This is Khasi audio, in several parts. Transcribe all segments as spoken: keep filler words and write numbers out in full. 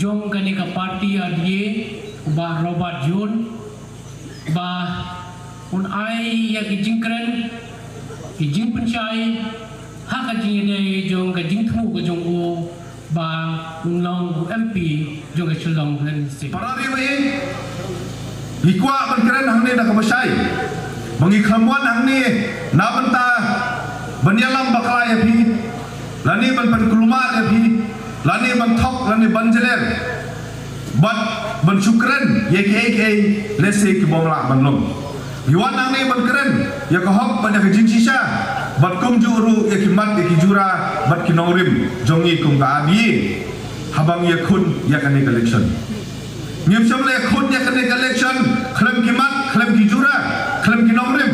Jong kane ka party R D A, u Bah Robert John, ba un ai ïa ki jingkren, ki jingpynshai ha ka jingïadei jong ka jingthmu ka jong u, ba un long u M P jong ka Shillong Constituency. Para ri ba ïeit, ngi kwah ban kren hangne da kaba shai ba ngi khlem wan hangne na bynta ban ïalam bakla ïa phi, lane ban pynkulmar ïa phi, lane ban thok, lane ban jler, bad ban shu kren ïa kiei kiei lehse ki bym lah ban long. Ngi wan hangne ban kren ïa ka hok bad ïa ka jingshisha, bad kumjuh ruh ïa ki mat ïa ki jura bad ki nongrim jong ngi kum ka R D A, haba ngi ïakhun ïa kane ka election. Ngim shym la ïakhun ïa kane ka election khlem ki mat, khlem ki jura, khlem ki nongrim.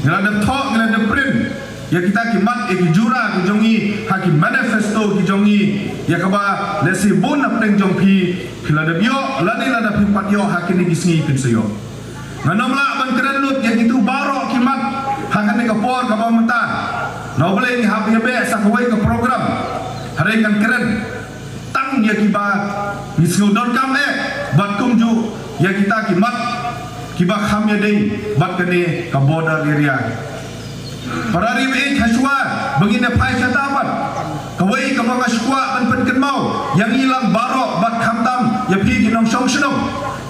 Ngi la dep thoh, ngi la dep print ïa kita ki mat ïa ki jura ki jong ngi ha ki manifesto ki jong ngi, ïa kaba lehse bun hapdeng jong phi phi la dep ïoh, lane lada phim pat ïoh ha kine ki sngi phin sa ïoh. Ngan ym lah ban kren lut ïa kitu baroh ki mat ha kane ka por kaba mynta. Na U Blei ngi hap ïa beh sa kawei ka program, hynrei ngan kren tang ïa kiba ngi sngew donkam eh, bad kumjuh ïa kita ki mat kiba kham ïadei bad kane ka border area. Para ri ba ïeit, hashwa ba ngin ïa phai shata pat, kawei kaba nga sngewkwah ban pynkynmaw ïa ngi lang baroh bad khamtam ïa phi ki nongshong shnong,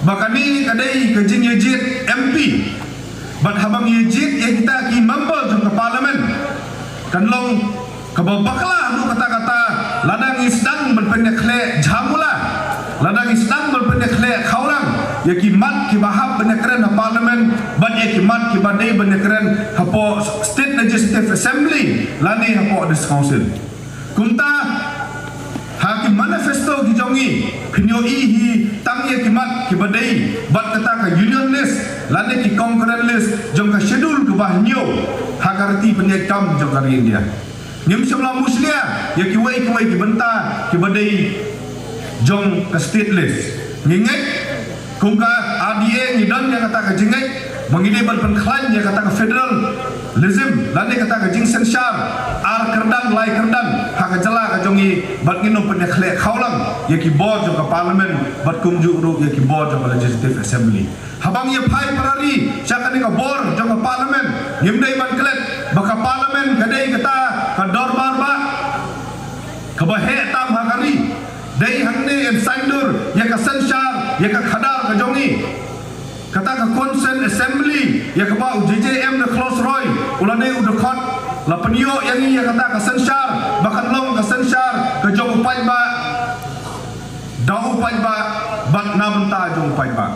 ba kane ka dei ka jingïajied M P. Bad haba ngi ïajied ïa kita ki member jong ka parliament, kan long kaba bakla haduh katta katta lada ngi sdang ban pynïakhleh jhamula, lada ngi sdang ban pynïakhleh khawlang ïa ki mat kiba hap ban ïakren ha parliament bad ïa ki mat kiba dei ban ïakren hapoh State Legislative Assembly lane hapoh District Council. Kumta ha ki manifesto ki jong ngi phin ïohi hi tang ïa ki mat kiba dei bad kata ka union list lane ki concurrent list jong ka schedule kaba hynñiew ha ka riti pynïaid kam jong ka ri India. Ngim shym la mushlia ïa kiwei kiwei ki bynta kiba dei jong ka state list. Ngi ngeit kum ka R D A ngi don ïa kata ka jingngeit ba ngi dei ban pynkhlaiñ ïa kata ka federalism lane kata ka jingsynshar ar kyrdan lai kyrdan ha ka jylla ka jong ngi, bad ngin ym pynïakhleh khawlang ïa ki bor jong ka parliament bad kumjuh ruh ïa ki bor jong ka legislative assembly. Haba ngi ïa phai para ri sha kane ka bor jong ka parliament, ngim dei ban klet ba ka parliament ka dei kata ka dorbar bah kaba heh tam ha ka ri. Dei hangne yn saiñdur ïa ka synshar ïa ka khadar ka jong ngi. Kata ka consent assembly ïa kaba u J J M Rekhlos Roy u la dei u dkhot, la pynïoh ïa ngi ïa kata ka synshar ba kan long ka synshar ka jong u paidbah, da u paidbah bad na bynta jong u paidbah.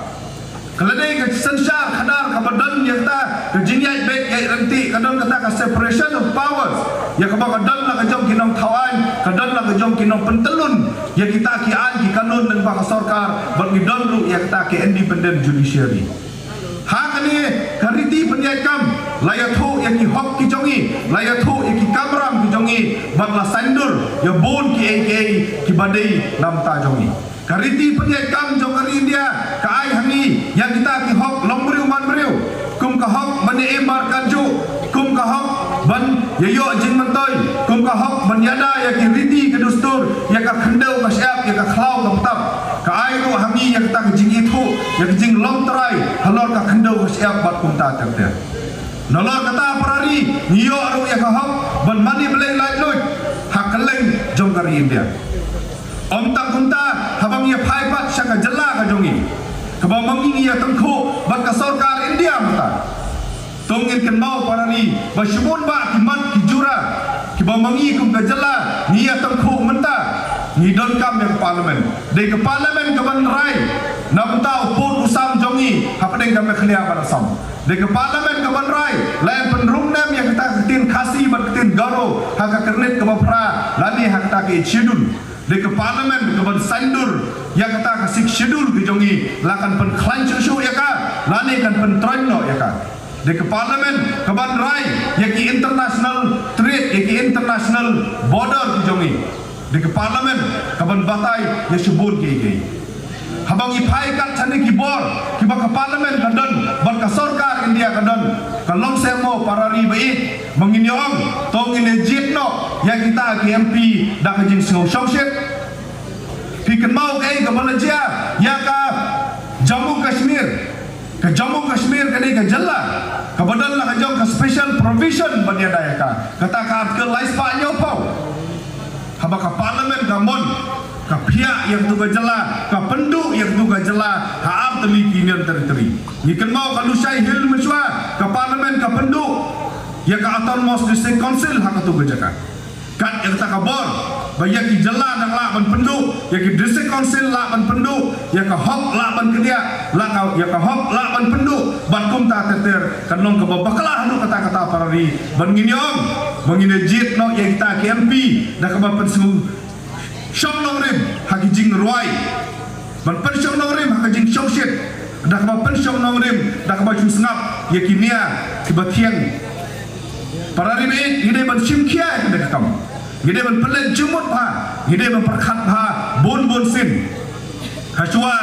Ka la dei ka synshar khadar kaba don ïa kata ka jingïaid beit ïaid ryntih, ka don kata ka separation of powers, ïa kaba ka don la ka jong ki nongthaw aiñ, ka don la ka jong ki nongpyntyllun ïa kita ki aiñ ki kanun lyngba ka sorkar, bad ngi don ruh ïa kata ka independent judiciary. Ha kane ka riti pynïaid kam la ïathuh ïa ki hok ki jong ngi, la ïathuh ïa ki kamram ki jong ngi, bad la saiñdur ïa bun kiei kiei kiba dei na bynta jong ngi. Ka riti pynïaid kam jong ka ri India ka ai ha ngi ïa kita ki hok long briew man briew, kum ka hok ban ïa im bad kan juh, kum ka hok ban ïa ïoh jingmyntoi, kum ka hok ban ïada ïa ki riti ki dustur, ïa ka khyndew ka shyiap, ïa ka khlaw ka btap. Ka ai ruh ha ngi ïa kata ka jingithuh ïa ka jinglong trai halor ka khyndew ka shyiap bad kumta ter ter. Nalor kata para ri ngi ïoh ruh ïa ka hok ban mane blei laitluid ha kylleng jong ka ri India. Ym tang kumta, haba ngi ïa phai pat sha ka jylla ka jong ngi kaba ma ngi ngi ïa tyngkhuh bad ka sorkar India mynta, to ngin kynmaw para ri ba shibun bah ki mat ki jura kiba ma ngi kum ka jylla ngi ïa tyngkhuh mynta, ngi donkam ïa ka parliament. Dei ka parliament kaban rai na bynta u pud u sam jong ngi hapdeng ka Meghalaya bad Assam. Dei ka parliament kaban rai la yn pynrung nem ïa kata ka ktien Khasi bad ktien Garo ha ka kyrnit kaba phra lane ha kata ka Eighth Schedule. Dei ka parliament kaban saiñdur ïa kata ka Sixth Schedule ka jong ngi, la kan pynkhlaiñ shuh shuh ïa ka lane kan pyntroiñ noh ïa ka. Dei ka parliament kaban rai ïa ki international trade, ïa ki international border ki jong ngi. Dei ka parliament kaban batai ïa shibun kiei kiei. Haba ngi phai kat shane ki bor kiba ka parliament ka don bad ka sorkar India ka don, ka long seh mo para ri ba ïeit ba ngin ïa ong to ngin ïa jied noh ïa kita ki M P da ka jingsngew shongshit. Phi kynmaw kaei kaba la jia ïa ka Jammu Kashmir. Ka Jammu Kashmir ka dei ka jylla kaba don la ka jong ka special provision ban ïada ïa ka. Kata ka Article lai spah hynñiewphew. Haba ka Parliament ka mon, ka phiah ïa katu ka jylla, ka pynduh ïa katu ka jylla ha ar tylli ki Union Territory. Ngi kynmaw ka Lushai Hills mynshuwa, ka Parliament ka pynduh ïa ka Autonomous District Council ha katu ka jaka. Kat ïa kata ka bor ba ïa ki jylla dang lah ban pynduh, ïa ki District Council lah ban pynduh, ïa ka hok lah ban kyndiah, lah ka, ïa ka hok lah ban pynduh. Bad kumta ter ter kan long kaba bakla haduh katta katta para ri, ban ngin ïa ong ba ngin ïa jied noh ïa kita ki M P da kaba pynsngewshong nongrim ha ki jingrwai, ban pynshong nongrim ha ka jingshongshit, da kaba pynshong nongrim, da kaba shu sngap ïa ki nia kiba thiang. Para ri baieit, ngi dei ban shim khia ïa kane ka kam. Ngi dei ban pynleit jingmut bha, ngi dei ban pyrkhat bha bun bun sien. Hashwa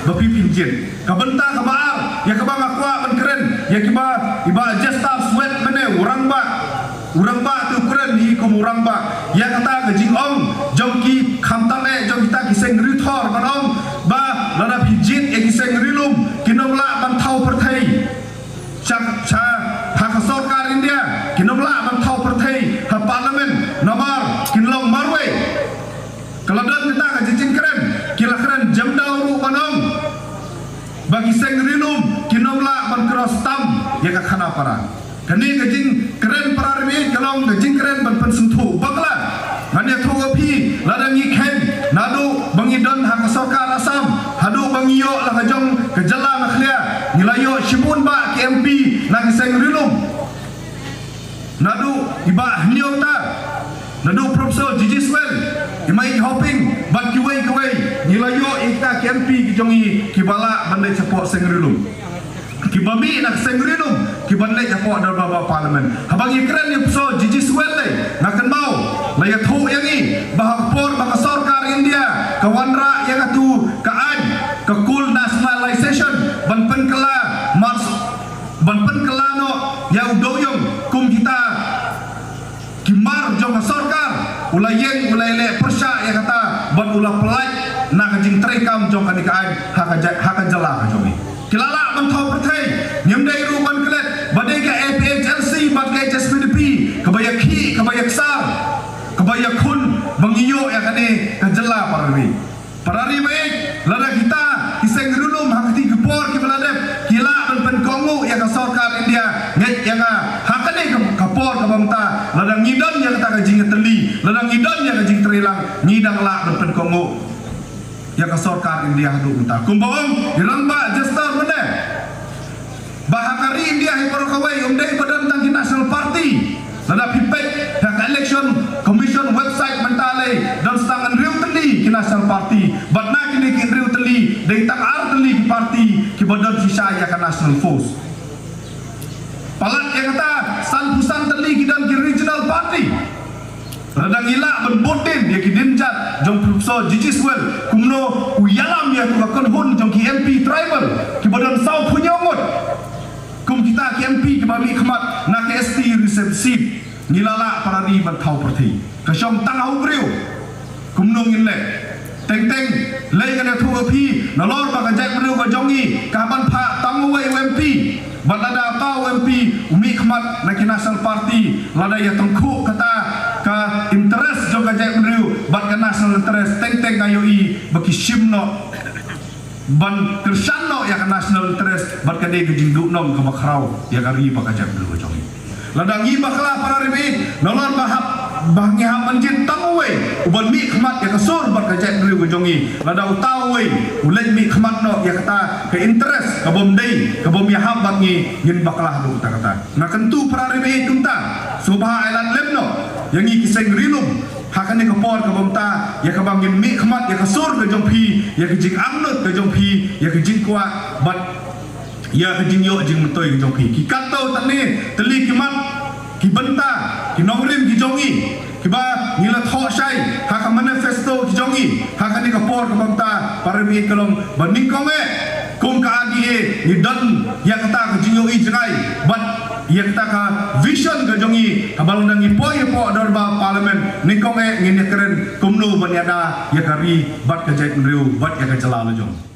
ba phi phin jied. Ka bynta kaba ar ïa kaba nga kwah ban kren ïa kiba, i Bah Jester Swett mynne, u rangbah, u rangbah te u kren hi kum u rangbah ïa kata ka jingong jong ki, khamtam eh jong kita ki seng riewthor ban ong ba lada phi jied ïa ki seng riewlum, kin ym lah ban thaw pyrthei. Sha, sha ha ka sorkar India kin ym lah ban thaw pyrthei ha Parliament namar kin long marwei. Ka la don kata ka jingkren, ki la kren jemdaw ruh ban ong ba ki seng riewlum kin ym lah ban cross stamp ïa ka Khanapara. Kane ka jingkren para ri ka long ka jingkren ban pynsngewthuh bakla. Ngan ïathuh ïa phi, lada ngi kheiñ naduh ba ngi don ha ka sorkar Assam haduh ba ngi ïoh la ka jong ka jylla Meghalaya, ngi la ïoh shibun bah ki M P na ki seng riewlum. Naduh i Bah Hynñiewtrep, naduh Professor G G Swell, i Mike Hoping bad kiwei kiwei, ngi la ïoh ïa kita ki M P ki jong ngi kiba lah ban leit shapoh seng riewlum, kiba mih na ka seng riewlum, kiban leit shapoh dorbar Parliament. Haba ngi kren ïa Professor G G Swell lei, nga kynmaw la ïathuh ïa ngi ba ha ka por ba ka sorkar India ka wanrah ïa katu ka aiñ, ka Coal Nationalisation, ban pynkylla mar, ban pynkylla noh ïa u dewïong kum kita ki mar jong ka sorkar, u la ïeng, u la ïaleh pyrshah ïa kata bad u la pyllait na ka jingtreikam jong kane ka aiñ ha ka ja-, ha ka jylla ka jong ngi. Ki la lah ban thaw pyrthei, ngim dei ruh ban klet ba dei ka A P H L C bad ka H S P D P kaba ïakhih, kaba ïaksar, kaba ïakhun ba ngi ïoh ïa kane ka jylla, para ri. Para ri baieit, lada kita ki seng riewlum ha kiti ki por kiba la dep ki lah ban pynkohnguh ïa ka sorkar India, ngeit ïa nga ha kane ka, ka por kaba mynta, lada ngi don ïa kata ka jingïatylli, lada ngi don ïa ka jingtreilang, ngi dang lah ban pynkohnguh ïa ka sorkar India haduh mynta. Kumba ong i rangbah Jester mynne, ba ha ka ri India hi baroh kawei ym dei ba don tang ki national party. Lada phi peit ha ka Election Commission website mynta lei, don sa tang hynriew tylli ki national party. Bad na kine ki hynriew tylli, dei tang ar tylli ki party kiba don shisha ïa ka national force. Palat ïa kata, sanphew san tylli ki don ki regional party. Lada ngi lah ban bud dien ïa ki dienjat jong Professor G G Swell, kumno u ïalam ïa katu ka kynhun jong ki M P tribal kiba don sawphew hynñiew ngut, kum kita ki M P kiba mihkhmat na ka S T reserved seat, ngi la lah, para ri, ban thaw pyrthei. Ka shong tang ha u briew. Kumno ngin leh? Teng teng lei, ngan ïathuh ïa phi, nalor ba ka jaitbynriew ka jong ngi ka hap ban phah tang uwei u M P. Bad lada uta u M P u mihkhmat na ki national party, lada ïatyngkhuh kata ka interest jong ka jaitbynriew bad ka national interest, teng teng nga ïohi ba ki shim noh ban kyrshan noh ïa ka national interest bad ka dei ka jingduhnong kaba khraw ïa ka ri bad ka jaitbynriew ka jong ngi. Lada ngi bakla, para ri, nalor ba hap, ba ngi hap ban jied tang uwei uban mihkhmat ïa ka sur bad ka jaitbynriew ka jong ngi, lada uta uwei u leit mihkhmat noh ïa kata ka interest ka bym dei, ka bym ïahap bad ngi, ngin bakla haduh katta katta. Nga kyntu, para ri baieit, kumta sngewbha ai lad lem noh ïa ngi ki seng riewlum ha kane ka por kaba mynta, ïa kaba ngin mihkhmat ïa ka sur ka jong phi, ïa ka jingangnud ka jong phi, ïa ka jingkwah bad ïa ka jingïoh jingmyntoi ka jong phi. Ki katto katne tylli ki mat, ki bynta, ki nongrim ki jong ngi kiba ngi la thoh shai ha ka manifesto ki jong ngi ha kane ka por kaba mynta, para ri, ka long ba nyngkong eh, kum ka R D A, ngi don ïa kata ka jingïohi jngai bad ïa kata ka vision Mission ka jong ngi, haba la dang ngi poi ïa pdeng dorbar Parliament, nyngkong eh ngin ïa kren kumno ban ïada ïa ka ri bad ka jaitbynriew bad ïa ka jylla la jong.